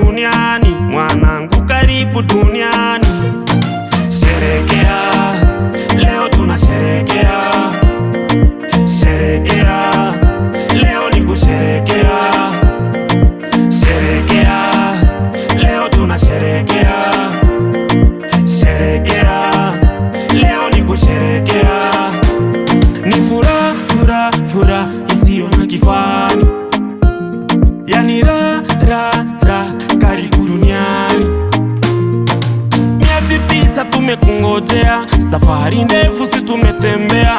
duniani, mwanangu, karibu duniani. Sherekea, leo tunasherekea. Sherekea, leo ni kusherekea. Sherekea, leo tunasherekea. Sherekea, leo ni kusherekea. Ni furaha, furaha, furaha isiyo na kifani, yani ra ra ra, karibu duniani. Miezi 9 tumekungojea, safari ndefu si tumetembea,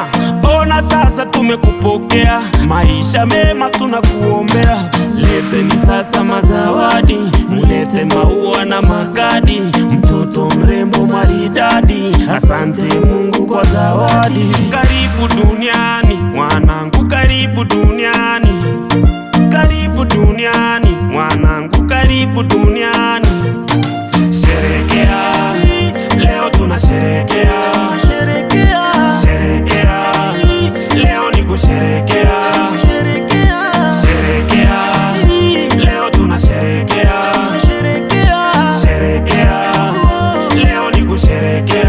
ona sasa tumekupokea, maisha mema tunakuombea. Leteni sasa mazawadi, mulete maua na makadi, mtoto mrembo maridadi, asante Mungu kwa zawadi. Karibu duniani mwanangu, karibu duniani. Karibu duniani mwanangu, karibu duniani. Sherekea, leo tunasherekea. Sherekea, leo ni kusherekea. Sherekea, leo tunasherekea. Sherekea, leo ni kusherekea.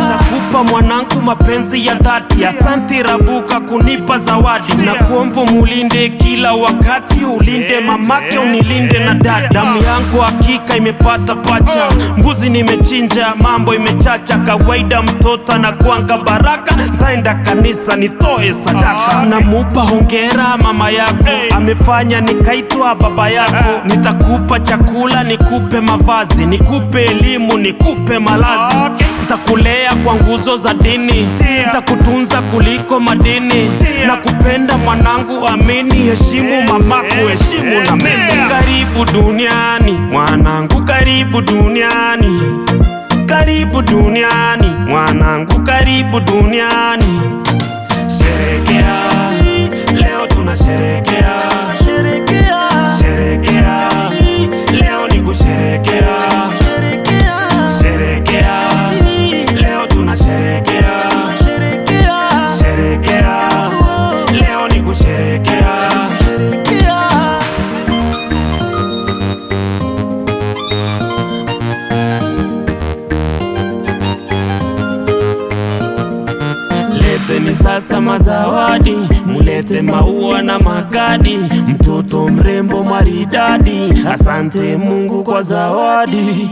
Takupa mwanangu mapenzi ya dhati, asanti Rabuka kunipa zawadi, na kuomba mulinde kila wakati, ulinde mamake unilinde na dada. Damu yangu hakika imepata pacha, mbuzi nimechinja, mambo imechacha. Kawaida mtoto anakuanga baraka, ntaenda kanisa nitoe sadaka. Namupa hongera mama yako, amefanya nikaitwa baba yako. Nitakupa chakula, nikupe mavazi, nikupe elimu, nikupe malazi. Nitakulea kwa nguzo za dini, nitakutunza kuliko madini. Nakupenda mwanangu, amini, heshimu mamako, heshimu na mimi. Karibu duniani mwanangu, karibu duniani. Karibu duniani mwanangu, karibu duniani. Sherekea, leo tunasherekea. Sherekea, leo ni kusherekea. Sherekea, leo tunasherekea. Sherekea, leo ni kusherekea. Leteni sasa mazawadi, mulete maua na makadi, mtoto mrembo maridadi, asante Mungu kwa zawadi.